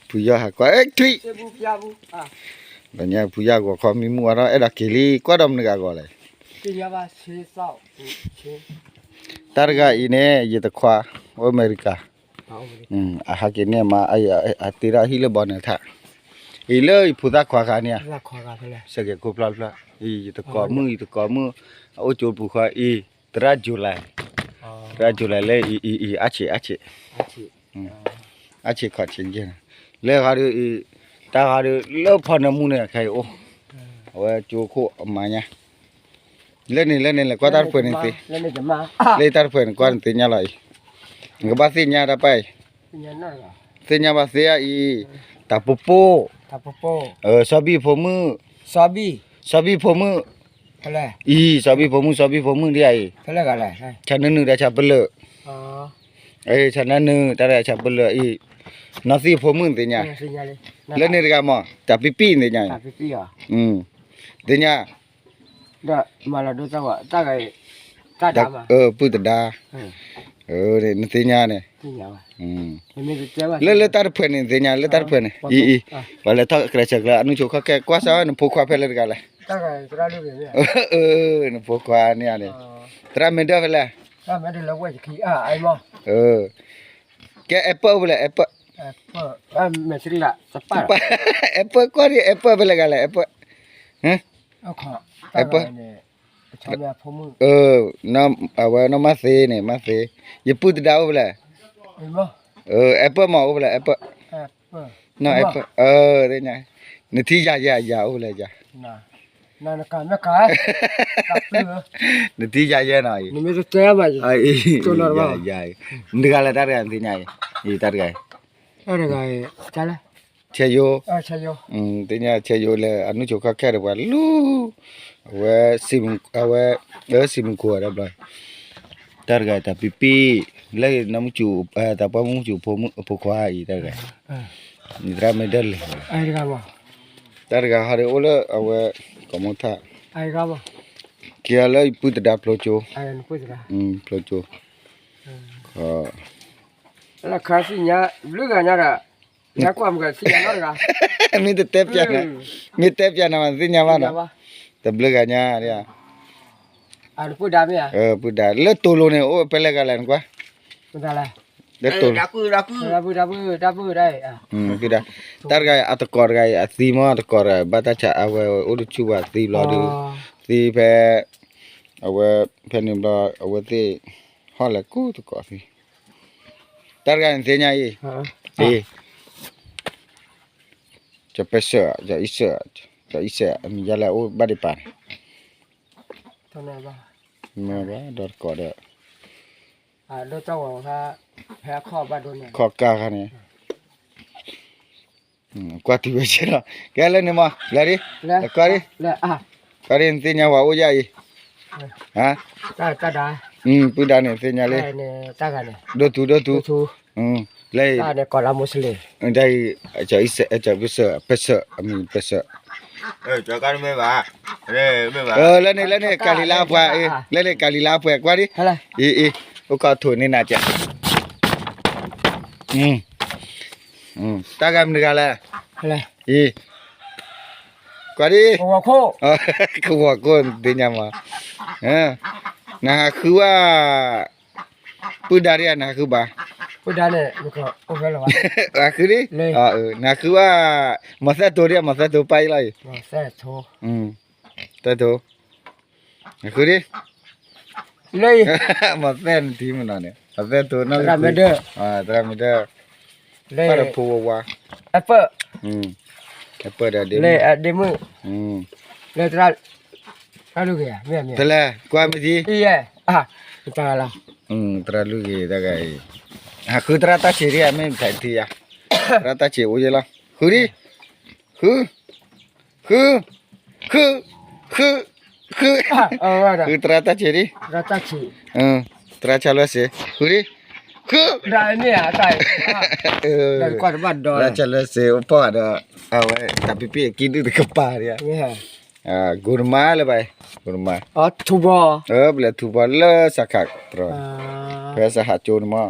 ဖုယီၢ်ဟးကွၢ် အဲ ထွံၣ်, လၢညါဖုယီၢ်ဂီၤခီမံမူအါထီၣ် အဲၣ်ဒိးက့ၤလံ ကွၢ်ဒီးမနုၤဂၤဂီၤလဲၣ်. တၢ်တဂၤအံၤန့ၣ် ယတခွါ အိၣ်အမဲရကၤ, အဟးက့ၤန့ၢ်မါ အတ့ထီၣ်ဟံၣ်လၢဘီန့ၣ်ထး, အံၤလၢယဖိသၣ်ခွါခါန့ၣ်ဧါ, စဲးကဲၤခိၣ်ဖျီၣ်ဖျီၣ်, အံၤယတကိးမုၣ် ယတကိးမုၣ်, အအိၣ်ကၠိပူၤဃီအံၤ, သရၣ် July, သရၣ် July လၢအံၤ အံၤ အါဆံး အါဆံး, အါဆံးခီၣ်ဆံးယဲၢ်န့ၣ်, လၢဃီဒီးအံၤ, တၢ်ဃီဒီးလၢဖီနၢမူန့ၣ်ခဲအံၤအိၣ်, အဝဲကၠိခိၣ်အမါညါ, လၢန့ၣ် လၢန့ၣ် လဲၤကွၢ်တၢ်တဖျၢၣ်န့ၣ်, လၢတၢ်တဖျၢၣ်န့ၣ် ကွၢ်နသ့ၣ်ညါလီၤအံၤ, နကဘၣ်သ့ၣ်ညါတၢ်ပၢ်အံၤ, သ့ၣ်ညါဘၣ်သ့အံၤ, တၢ်ပီပီ, စီၤဘံၣ်ဖိမုၣ်, စီၤဘံၣ်ဖိမုၣ်, အံၤ စီၤဘံၣ်ဖိမုၣ် စီၤဘံၣ်ဖိမုၣ်ဒ်အံၤ, ဆၣ်နၢနုာ်ဒီးဆၣ်ပလၢာ်, ဆၣ်နၢနုာ် တၢ်တဂၤဆၣ်ပလၢာ်အံၤ, နီၢ်သံၣ်ဖိမုၣ်နသ့ၣ်ညါ, လၢန့ၣ်တဂၤမး တၢ်ပံပံၣ်နသ့ၣ်ညါ, သ့ၣ်ညါ, ပုၢ်သဒါ, နသ့ၣ်ညါန့ၣ်, လၢလၢတၢ်တဖျၢၣ်န့ၣ် နသ့ၣ်ညါ လၢတၢ်တဖျၢၣ်န့ၣ်, အံၤအံၤ, ပှၤလဲၤထီၣ်ကြၢးဆဲးကျၢ အနုၢ်ဆိခီၣ်ခဲ ကွၢ်စၢ် နဖိခွါဖဲလဲၣ်တဂၤလဲၣ်, နဖိခွါန့ၣ်န့ၣ်, သရၣ်မဲဒၢၣ်ဖဲလဲၣ်, ကဲ apple ဖဲလဲၣ် apple, apple ကွၢ်ဒံး apple ဖဲလဲၣ်တဂၤလဲၣ် apple, apple, အဝဲနီၢ်မၤသ့န့ၣ် မၤသ့, ယပုၢ်သဒါအိၣ်ဖဲလဲၣ်, apple မးအိၣ်ဖဲလဲၣ် apple, နီၢ် apple, သ့ၣ်ညါ, နထံၣ်ယၤယဲၢ်ယၤအိၣ်ဖဲလဲၣ်ယၤ, နထံၣ်ယၤယဲၢ်နီၤအံၤ, ယၤယဲၢ်, မတၤတဂၤလဲၣ် တၢ်တဂၤနသ့ၣ်ညါအံၤ, တၢ်တဂၤအံၤ, ဆဲယိ, သ့ၣ်ညါဆဲယိလၢ အနုၢ်ဆိခီၣ်ခဲဒီးပှၤလူၤ, အဝဲ, အဝဲ, စံးမုၢ်ကိၢ်ဝဲဒၣ်ဘျီ, တၢ်တဂၤတၢ်ပံပံၣ်, လၢနီၢ်မုၢ်စူၤ, တၢ်ပှၢ်မုၢ်စူၤဖိခွါအံၤတၢ်တဂၤ, နသရၣ်မဲဒၢၣ်လဲၤ, တၢ်တဂၤဟီဒီးအိၣ်လၢအဝဲ, ကိးမုၢ်ထၣ်, က့ၤအီၤလၢယပုၢ်သဒါဖျိကၠိ, ဖျိကၠိ, လၢခါဆူညါ, ဘျုးဂၤညါဒီး, မ့ၢ်တတဲပျးနၤ, မ့ၢ်တဲပျးနၤမး သ့ၣ်ညါဘၣ်နီၤ, တဘျုးဂၤညါ, ပုၢ်ဒါ, လၢတိၤလိၤန့ၣ် အိၣ်ဖဲလဲၣ်ဂၤလဲၣ်နကွၢ်, လၢတိၤလိၤ, တၢ်တဂၤအံၤ အတကိးတဂၤအံၤ အသံမး အတကိးတဂၤအံၤ ဘၣ်တၢ်ဆါအဝဲအိၣ်တဆူၣ်ဘၣ်သံဘျီဒီး, သံဖဲ, အဝဲ, ဖဲန့ၣ်ဘျီ, အဝဲသ့ၣ်, ဟီၣ်လဲၤကူတကိးသံ, တၢ်တဂၤန့ၣ်သ့ၣ်ညါအံၤ, ကၠီၤပဲစၢၣ်, ကၠီၤအံၣ်စၢၣ်, ကၠီၤအံၣ်စၢၣ် အမံၤယါလၢအအိၣ်ဘၣ်ဒံးပာ်န့ၣ်, ဒီးတကိးဒီး, ခီၣ်ကၢ်ခါန့ၣ်, ကွၢ်တုၤဝဲဆ့ဒီး, ကဲလၢန့ၣ်မး လဲၤဒံး, ကွၢ်ဒံး, ကွၢ်ဒံး နသ့ၣ်ညါဝဲအိၣ်ယါအံၤ, ပုၢ်ဒါန့ၣ်သ့ၣ်ညါလံ, ဒိၣ်သူဒိၣ်သူ, လၢ, တၢ်အံၤ, ပစၢၣ်, အမံၤပစၢၣ်, လၢန့ၣ် လၢန့ၣ် ကၤလံၤလါအပှဲၤ, လၢန့ၣ် ကၤလံၤလါအပှဲၤ ကွၢ်ဒံး, အံၤ, အိၣ်ကီၢ်ထိးန့ၢ်နၤကဲး, တၢ်ဂၤမနုၤဂၤလဲၣ်, အံၤ, ကွၢ်ဒံး, ကဝီၤခိၣ်, သ့ၣ်ညါမး, နဟးဃုဘၣ်, ပုၢ်ဒါဒံးဧါ နဟးဃုဘၣ်, ဟးဃုဒံး, နဟးဃုဘၣ်, မီၤသဲတိၤဒံးဧါ မီၤသဲတိၤပၢ်အံၤလီၤအံၤ, သဲတိၤ, နဃုဒံး, မီၤသဲနထံမနီၤန့ၣ် မီၤသဲတိၤနီၢ်, သရၣ်မ့ၢ်ဒၢၣ်, သရၣ်မ့ၢ်ဒၢၣ်, ဖးဒီးဖိဝါဝါ, အပၢၢ်, အပၢၢ်ဒီးဒ့မုၣ်, လၢသရၣ်, ဖဲလဲၣ် ကွၢ်မ့ၢ်ထံ, သရၣ်လုၢ်ဂ့ၤတၢ်ဂၤအံၤ, ဟးဃုသရၣ်တၢ်ဆံးဒံးဧါ မ့ၢ်ဖဲထံဧါ, သရၣ်တၢ်ဆံးအိၣ်ယဲလီၤ, ဃုဒံး, ဃု, ဃု, ဃု, ဃု, ဃု, ဃုသရၣ်တၢ်ဆံးဒံး, သရၣ်ဆၣ်လွဲၢ်စ့, ဃုဒံး, ဃု, သရၣ်ဆၣ်လွဲၢ်စ့, အိၣ်ဖီၣ်ဒီး, အဝဲတၢ်ပံပံၣ်အကံဒုၣ်တကပၤဒံး, ဂိၤတမါလၢၤဘၣ်, ဂိၤတမါ, ပလဲၤထူဘီလၢစးခးတရီ, ဖဲစးဟးကၠိန့ၣ်မး,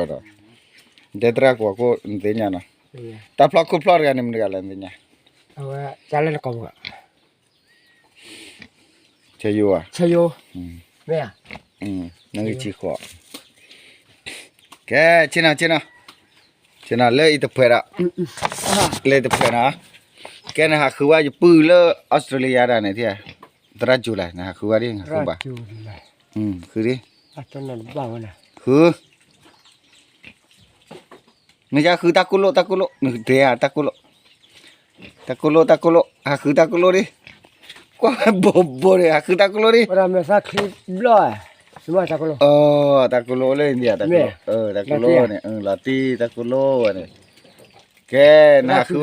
ဒီး တဲသရၣ်ကွၢ်ခိၣ်နသ့ၣ်ညါနီၤ, တၢ်ဖျီၣ်ခိၣ်ဖျီၣ်တဂၤန့ၣ် မတၤတဂၤလဲၣ်နသ့ၣ်ညါ, ဆၢယိၤဧါ, နဂံၢ်ဆံဃိး, ကဲ ဆ့ၣ်နီၤ ဆ့ၣ်နီၤ, ဆ့ၣ်နီၤ လၢအံၤတဖှဲးဒီး, လၢအံၤတဖှဲးနီၤ, ကဲနဟးဃုဝဲယပုၢ်လၢအီစထြ့လယါဒၣ်န့ၣ်, သရၣ်စူၤလဲၣ် နဟးဃုဝဲဒၣ် နဃုဘၣ်, ဃုဒၣ်, ဃု နကဃုတၢ်ကိၣ်လိၣ် တၢ်ကိၣ်လိၣ် နတဲတၢ်ကိၣ်လိၣ်, တၢ်ကိၣ်လိၣ် တၢ်ကိၣ်လိၣ် ဟးဃုတၢ်ကိၣ်လိၣ်ဒံး, ကွၢ်ဘိးဘိးန့ၣ် ဟးဃုတၢ်ကိၣ်လိၣ်ဒံး, တၢ်ကိၣ်လိၣ်အိၣ်လၢအံၤဒံး, တၢ်ကိၣ်လိၣ်န့ၣ် တၢ်ကိၣ်လိၣ်န့ၣ် လီၤတံၢ်တၢ်ကိၣ်လိၣ်ဝဲန့ၣ်, ကဲ နဟးဃု,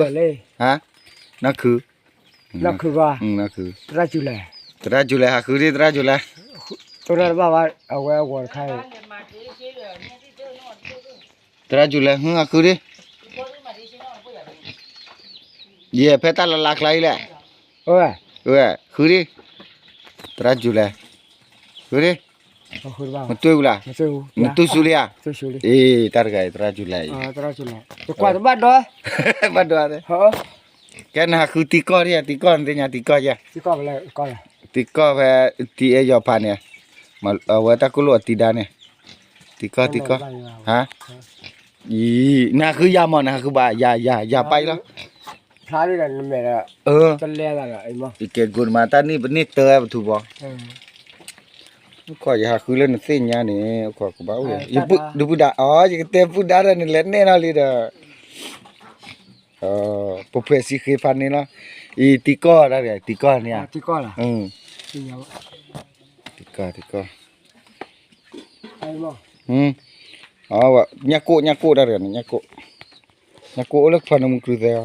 နဃု, နဃု, သရၣ်စူၤလဲၣ် ဟးဃုဒံး သရၣ်စူၤလဲၣ်, တဘၣ်ဘၣ် အဝဲအဂီၤတခါအံၤ သရၣ်စူၤလဲၣ် ဟးဃုဒံး, ယဲၢ်ဖဲတၢ်လၢ်လၢ်ကျါအံၤလဲၣ်, ဃုဒံး, သရၣ်စူၤလဲၣ်, ဃုဒံး, မတူၢ်ဘူးလၢ်, နတူၢ်ဆူလံဧါ, အ့ တၢ်တဂၤအံၤ သရၣ်စူၤလဲၣ်အံၤ, ဘၣ်ဒိ, ကဲ နဟးဃုတံၤကီၢ်ဒံး, တံၤကီၢ် နသ့ၣ်ညါတံၤကီၢ်ယဲၢ်, တံၤကီၢ်ဖဲ တံၤအဲၣ်ယီၤဖးန့ၣ်, အဝဲတၢ်ကိၣ်လိၣ်အတံၤဒါန့ၣ်, တံၤကီၢ် တံၤကီၢ်, အံၤ နဟးဃုယၤမး နဟးဃုဘၣ်ယၤ ယၤ ယၤပာ်အံၤလီၤ, ဖျါဒ်ဒီးနမဲာ်ဒီး, ယကဲကိးနမး တၢ်နံၣ်ပန့ၢ်တၢ်ပထူဘီ, အိၣ်ခိး ယဟးဃုလၢနသ့ၣ်ညါန့ၣ် အိၣ်ခိးကဘၣ်အိၣ်, ယပုၢ်ဒါ အီ ယကတဲပုၢ်ဒါဒီး နလဲၤနဲၣ်နီၤလံဒီး ပဖှဲးစံဃ့ဖးန့ၣ်လီၤ, အံၤတံၤကီၢ်တၢ်တဂၤ တံၤကီၢ်န့ၣ်ဧါ, တံၤကီၢ် တံၤကီၢ်, ညၣ်ကိၣ် ညၣ်ကိၣ်တၢ်တဂၤန့ၣ် ညၣ်ကိၣ်, ညၣ်ကိၣ်အိၣ်လၢဖီနမူကျူသဲအီၤ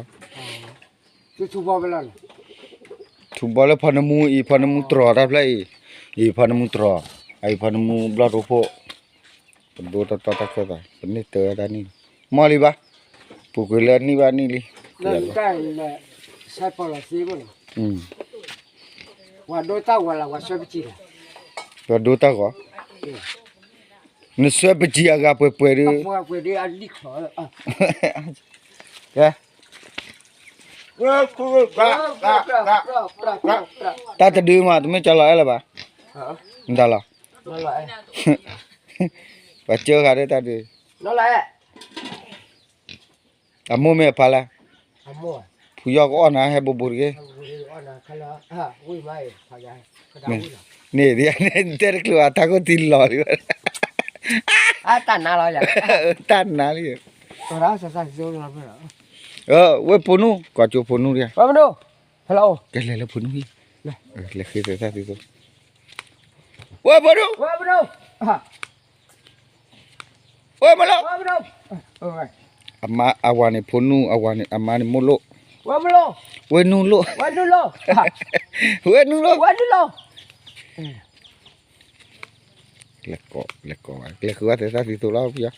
ထူဘီလၢဖီနမူအံၤ ဖီနမူတြီၤတၢ်ဖျၢၣ်အံၤ, အံၤဖီနမူတြီၤ, အအံၤဖီနမူဘျီၣ်တိၢ်ဖှိၣ်, ပဒိတၢ်တီတၢ်ခၢၣ်သး ပန့ၢ်တၢ်ဝဲတၢ်နံၣ်လီၤ, မီၢ်လံဘၣ်, ပူၤကွံာ်လၢနံၣ်ဘၣ်နံၣ်လံ, ပှၤဒိတၢ်ဂီၤ, နဆွဲပကံအဂၤပှဲၤပှဲၤဒီး, တၢ်တဒုမး တမ့ၢ်ကၠီလီၤအဲၣ်လၢၤဘၣ်, နတၢ်လီၤ, ပှၤကၢဃာ်ဒီးတၢ်ဒုး, အမိၢ်မ့ၢ်အဖါလဲၣ်, ဖုယီၢ်ကအီၣ်နၤဟဲဘိးဘိးတဂ့ၤ, န့ၣ် တဲတချုးဘၣ် တၢ်ခိၣ်တံၢ်လီၤလံ, တၢ်နါလံ, ဝဲၢ်ဖိနူၣ် ကွၢ်ကၠိဖိနူၣ်ဒံး, ကလဲၤလၢဖိနူၣ်, လဲၤဃ့သဲသၣ်သံသိ, ဝဲၢ်ဖိနူၣ် ဝဲၢ်မလိၣ်, အမါအဝၤန့ၣ်ဖိနူၣ် အဝၤန့ၣ် အမါန့ၣ်မိၢ်လိၣ်, ဝဲၢ်နူၢ်လိၣ်, ဝဲၢ်နူၢ်လိၣ်, လဲၤကိး လဲၤကိးဘၣ် လဲၤဃုဘၣ်သဲသၣ်သံသိလီၤ ဖုယီၢ်,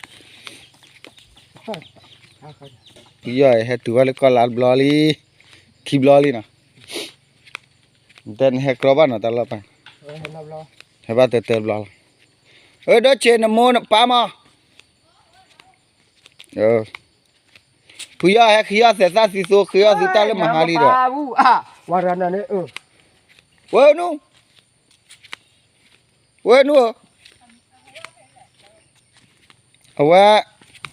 ဖုယီၢ်ဟဲတုၤဘၣ်လၢကီၢ်လါတဘျီလံ, ခံဘျီလံနီၤ, တဲနဟဲကြီဘၣ်နီၤ တၢ်လီၢ်ပၢ်, ဟဲဘၣ်တၢတၢတဘျီလီၤ, အၢ ဒီးဆ့နမိၢ်နပၢ်မး ဖုယီၢ်ဟဲဃ့အီၣ်သဲးသၣ်သံသိ ဃ့အီၣ်သုတၢ်လၢမဟါလံဒီး, ဝဲနု, ဝဲနုဧၢ, အဝဲ,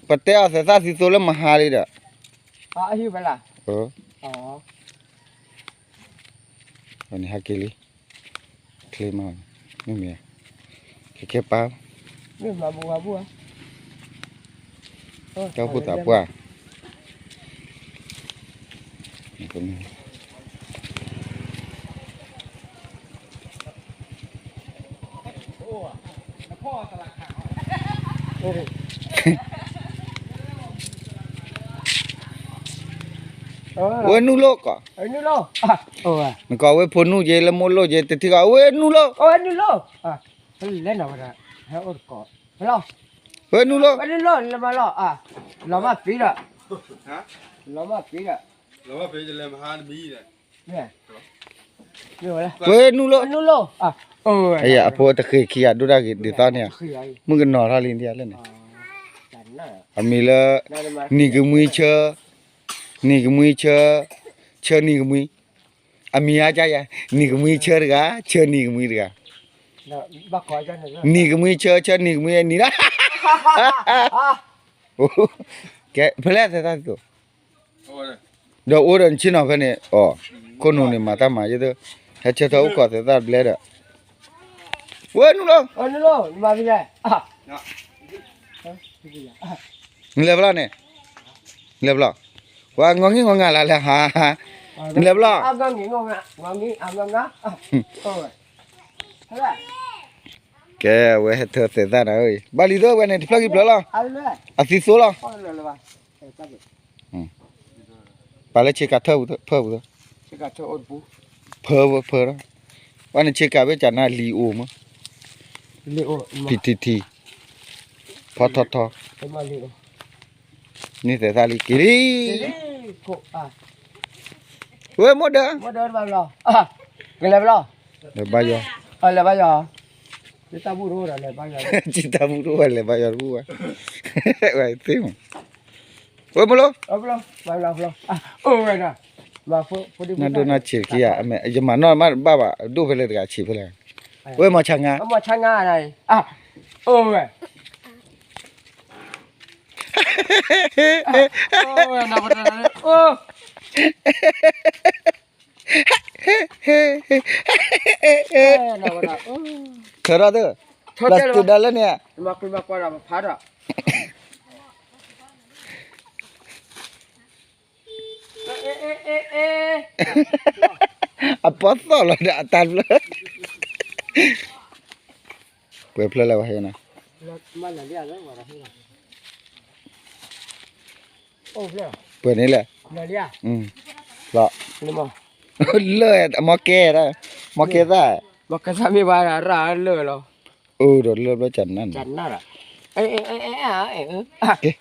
ပတဲအီၣ်သဲးသၣ်သံသိလၢမဟါလံဒီး, န့ၣ်ဟဲက့ၤလံ, ချ့မး, မ့မ့ၢ်, ကဲကဲပၢ် တၢ်အိၣ်ဖှိၣ်သးပှၢ်, ဝဲနုာ်လိၣ်ကီး, နကိးဝဲဖိနုာ်က့ၤ လၢမိၢ်လိၣ်က့ၤ တထံၣ်ကီး ဝဲနုာ်လိၣ်, ဝဲနုာ်လိၣ်, လီၤမၢ်ပ့ၤဒီး, လီၤမၢ်ပ့ၤဒီး, ဝဲနုာ်လိၣ်, အဖိတဃ့ခံဂၤဒိၣ်တၢ်ဂ့ၤဒ်သိးန့ၣ်, မုၣ်ကနီၤထီၣ်လံဒ်လဲၣ်န့ၣ်, အမံၤလၢ နံၤကမှံဆၢ, နံၤကမှံဆၢ, ဆၢနံၤကမှံ, အမံၤအါကယၤ, နံၤကမှံဆၢတဂၤ, ဆၢနံၤကမှံတဂၤ, နံၤကမှံဆၢ, ဆၢနံၤကမှံနံၤလီၤ, ကဲ ဖဲလဲၣ်သဲသၣ်သိး ဒီးအိၣ်ဒီး နဆ့ၣ်နီၤဖဲန့ၣ်, အီၤ, ခိၣ်နူာ်န့ၣ် မၤတၢ်မၤယသိး, ဟဲဆၢထၢၣ်အိၣ်ခိးသဲသၣ်တဘျဲဒီး, ဝဲနုာ်လီၤ, နလဲၤဖဲလဲၣ်န့ၣ်, နလဲၤဖဲလဲၣ်, ပှၤငီၤငံၢ်ငီၤငါလၢလဲၣ်ဟါ, နလဲၤဖဲလဲၣ်, ကဲ အဝဲဟဲထၢသဲသၣ်နၤဧၢ, ဘၣ်လံသိးဝဲန့ၣ် တဖျၢၣ်ခံဖျၢၣ်လီၤ, အသံသိလီၤ ပာ်လၢဆ့ကၤထၢၣ်ဖၢဖုး, ဖၢဖၢ, ပှၤန့ၣ်ဆ့ကၤဘၣ်ကနၣ်လံအိၣ်မး, ဖံထံထံ, ဖီထီထီ, န့ၢ်သဲးသၣ်လံက့ၤလံ, ဝဲမိၢ်ဒၢ, လဲၤဘါယွၤ, လဲၤဘါယွၤ, တၢ်ဘူၣ်တအိၣ်လဲၤဘါယွၤတဘူၣ်ဘၣ်, ဝဲသ့ၣ်မး, ဝဲမိၢ်လီၤ နဒိၣ်နၢ်ဆံးခံဂၤ, ယမၤနီၣ်မးဘၣ်ဘၣ်, ဒိၣ်ဖဲလဲၣ်တဂၤဆံးဖဲလဲၣ်, ဝဲမၤဆါငါ, မၤဆါငါ, အိၣ်ဝဲ, အိၣ်ဝဲ, ထၢထီၣ်သု, လီၤစတုၤဒီးလၢန့ၣ်, အပီသီၣ်လီၤဒီးအတၢ်ဖျၢၣ်, ပှဲၤဖျၢၣ်လၢဝဲဟဲနၤ, ပှဲၤန့ၣ်လဲၣ်, လီၤ, လၢအမီၢ်ကဲ, မီၢ်ကဲသၣ်, မီၢ်ကဲသၣ်မ့ၢ်ဘၣ်ရၣ်လၢလီၤ, အိၣ်ဒီးလၢဘျီကနၣ်န့ၣ်, ကဲ, ကဲ,